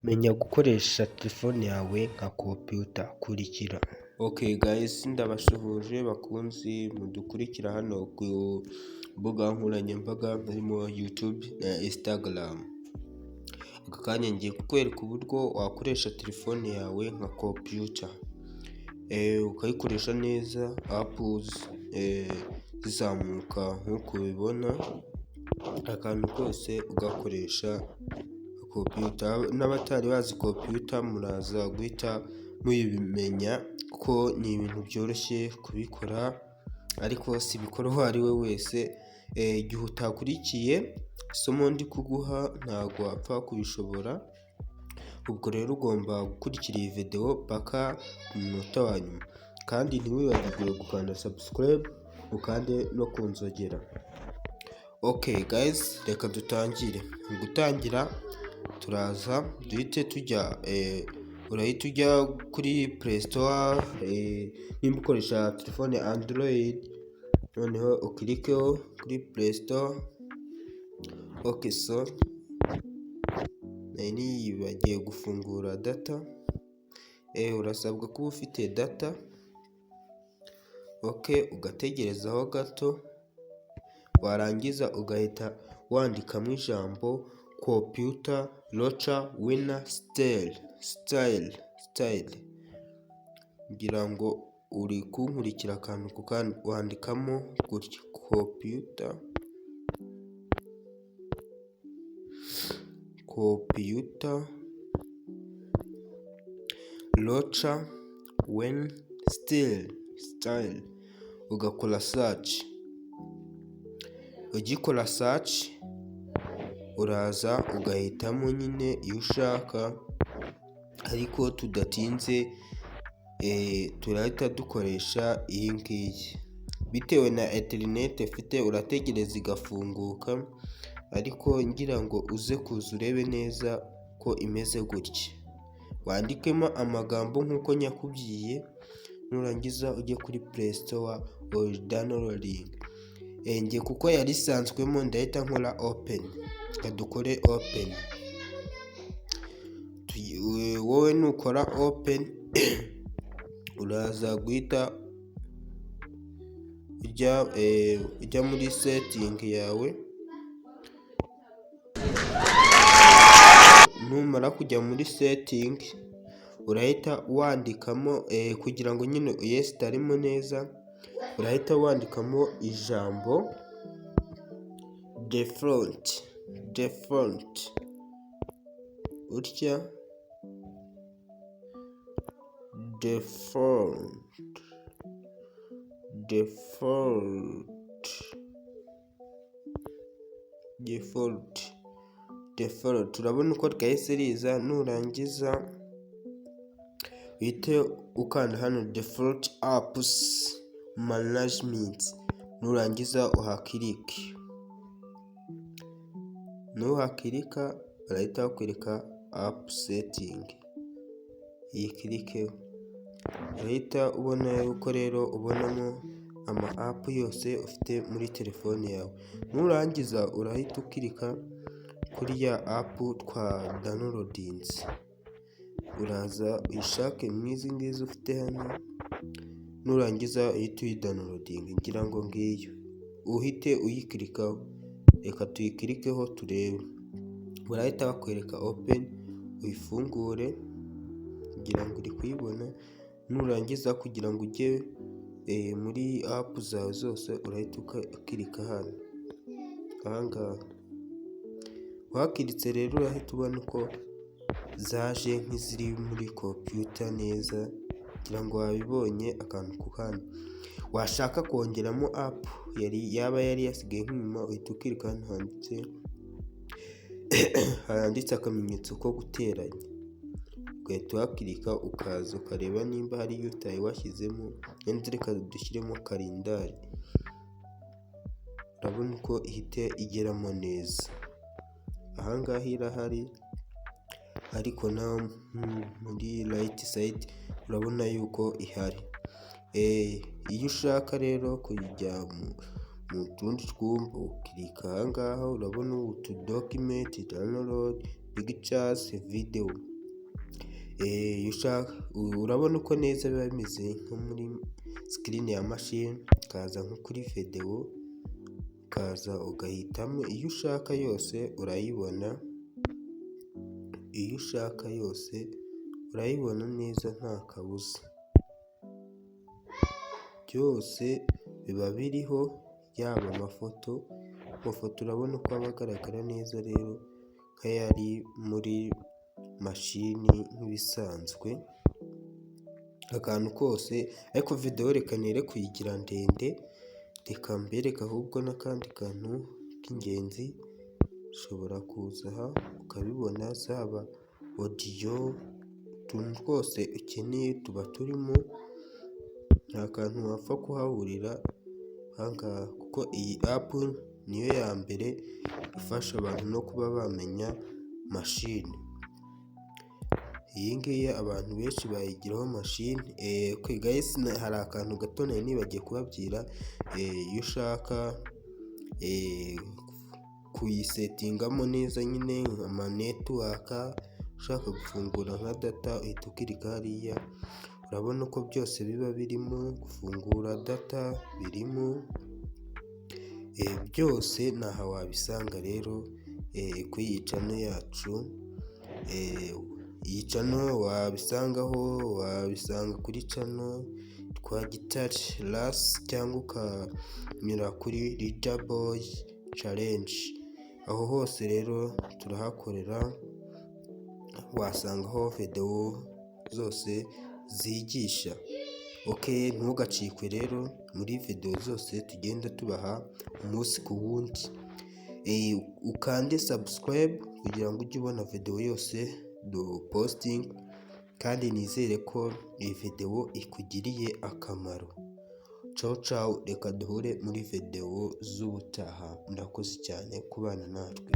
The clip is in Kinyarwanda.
Menya gukoresha telefone yawe nka computer, kurikira. Okay guys, ndabasuhuje bakunzi mudukurikira hano ku mbuga nkoranyambaga harimo YouTube na Instagram. Aka kanya ngiye kukwereka uburyo wakoresha telefone yawe nka computer, ukayikoresha neza, apps zizamuka nk'uko ubibona, akantu kose ugakoresha computer. N'abatari bazi computer muraza guhita muyimenya ko ni ibintu byoroshye kubikora, ariko si bikora uwo ari we wese. Igihe utakurikiye isomo ndi kuguha ntabwo wapfa kubishobora, ubwo rero ugomba gukurikira iyi video paka ku munota wa nyuma, kandi ntiwibagirwe gukanda subscribe, ukande no ku nzogera. Okay guys, reka dutangire. Mu gutangira turaza duhite tujya, urahita ujya kuri Play Store nimba ukoresha telefone Android, noneho ukirikeho kuri Play Store. Okay, so nari nibagiwe gufungura data, urasabwa kuba ufite data. Okay, ugategerezaho gato, warangiza ugahita wandikamo ijambo "computer launcher win style style style". Ngira ngo uri kunkurikira akantu ku kandi, wandikamo gutya computer launcher win style style, ugakora search. Ugikora search uraza ugahitamo nyine iyo ushaka, ariko tudatinze turahita dukoresha iyi ngiyi. Bitewe na interineti ufite urategereza igafunguka, ariko ngira ngo uze kuza urebe neza ko imeze gutya. Wandikemo amagambo nk'uko nyakubwiye, nurangiza ujye kuri Play Store downloading. Njye kuko yari isanzwemo ndahita nkora open, reka dukore open. Wowe nukora open uraza guhita ujya muri setting yawe, numara kujya muri setting urahita wandikamo, kugira ngo nyine uyesitaremo neza, urahita wandikamo ijambo default, default utya, default, default, default, default. Urabona uko ryahise riza, nurangiza uhite ukanda hano "default apps management", nurangiza uhakirike. Nuhakirika barahita bakwereka app setting, uyikirikeho. Urahita ubona yuko rero ubonamo ama app yose ufite muri telefone yawe. Nurangiza urahita ukirika kuri ya app twadownloadinze, uraza uyishake mu izi ngizi ufite hano, nurangiza uhite uyidownloadinga, ngira ngo ngiyo, uhite uyikirikaho. Reka tuyikirikeho turebe. Barahita bakwereka open, uyifungure, ngira ngo uri kuyibona. Nurangiza kugira ngo ujye muri app zawe zose urahita ukirika hano aha ngaha. Uhakiritse rero urahita ubona uko zaje nk'iziri muri kompiyuta neza, ngira ngo wabibonye akantu ku kandi. Washaka kongeramo app yari yaba yari yasigaye nk'inyuma, uhita ukirika hano handitse akamenyetso ko guteranya, ugahita uhakirika ukaza ukareba nimba hari iyo utari washyizemo. Wenda reka dushyiremo calendar, urabona uko ihita igeramo neza. Aha ngaha irahari, ariko naho muri right side urabona yuko ihari. Iyo ushaka rero kujya mu tundi twumba ukirika aha ngaha, urabona utu document, download, pictures, video. Iyo ushaka, urabona uko neza biba bimeze nko muri screen ya mashini. Ukaza nko kuri videwo, ukaza ugahitamo iyo ushaka yose urayibona, iyo ushaka yose urayibona neza nta kabuza. Byose biba biriho, yaba amafoto, amafoto urabona uko aba agaragara neza rero nk'ayari muri mashini nk'ibisanzwe, akantu kose. Ariko videwo reka nere kuyigira ndende, reka mbereke ahubwo n'akandi kantu k'ingenzi. Ushobora kuza aha ukabibona, zaba audio, utuntu twose ukeneye tuba turimo, nta kantu wapfa kuhaburira ahangaha, kuko iyi app niyo ya mbere ifasha abantu no kuba bamenya mashini. Iyi ngiyi abantu benshi bayigiraho mashini. Guys, hari akantu gato nari nibagiwe kubabwira. Iyo ushaka kuyisettingamo neza nyine ama network, ushaka gufungura nka data, uhita ukirika hariya, urabona uko byose biba birimo. Gufungura data birimo byose, ni aha wabisanga rero kuri iyi channel yacu. Iyi channel wabisangaho, wabisanga kuri channel twa Gitari Rasi, cyangwa ukanyura kuri Rida Boy Challenge. Aho hose rero turahakorera, wasangaho videwo zose zigisha. Ok, ntugacikwe rero muri videwo zose tugenda tubaha umunsi ku wundi. Ukande subscribe kugira ngo ujye ubona videwo yose dupostinga, kandi nizere ko iyi videwo ikugiriye akamaro. Cawu cawu, reka duhure muri videwo z'ubutaha. Murakoze cyane kubana natwe.